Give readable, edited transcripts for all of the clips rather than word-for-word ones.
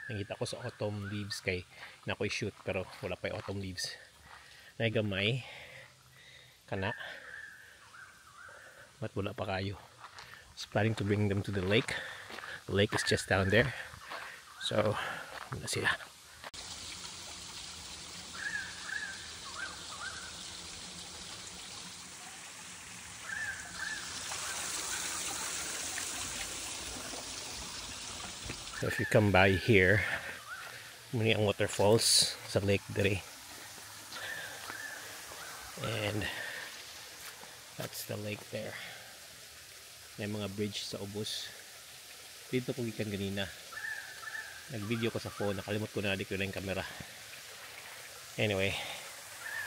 Nakita ko sa autumn leaves kay na ko'y shoot pero wala pa yung autumn leaves. Nagamay kana but wala pa kayo. I was planning to bring them to the lake. The lake is just down there. So, muna sila. So if you come by here, muni ang waterfalls sa lake dire. And that's the lake there. May mga bridge sa ubos. Dito ko gikan ganina. Nag-video ko sa phone, nakalimot ko na di ko na yung camera. Anyway,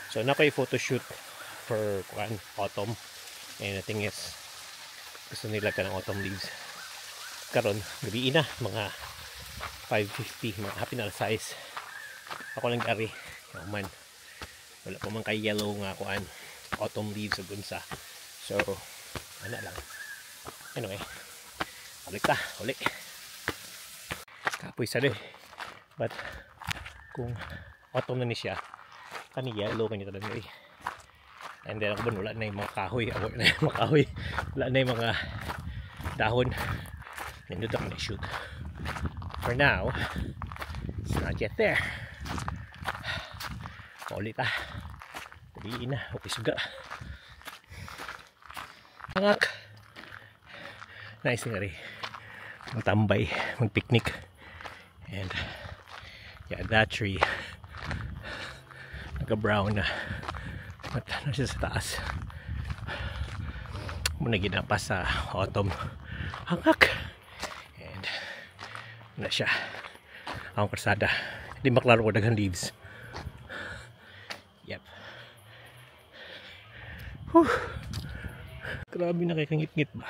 so na ko photo shoot for autumn. And the thing is, gusto nila ka ng autumn leaves. Karon gabi na, mga 5:50, mga happy na size. Ako lang ari, man. Wala pa man kay yellow nga kuan, autumn leaves sa gunsa. So, ana lang. Anyway, balik ta, uli. Kapoy sa but kung autumn na ni siya, kani yellow kanito lang eh. And then ako wala na yung mga kahoy, wala na yung mga dahon. Nindot ako na-shoot. For now, it's not yet there. Paulit tabiin na, okay suga. Angak. Nice nga rin. Magtambay, mag-picnic. And, yeah, that tree. Nagka-brown na. At ano siya sa taas. Muna ginapa sa autumn. Angak. Na siya ang karsada, di maklaro ko daghang leaves. Yep. Grabe na kay kangit-ngit ba.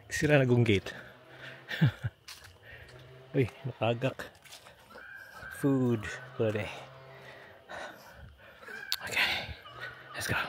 Sira na gong gate. Uy, nakagak. Food for the day. Okay, let's go.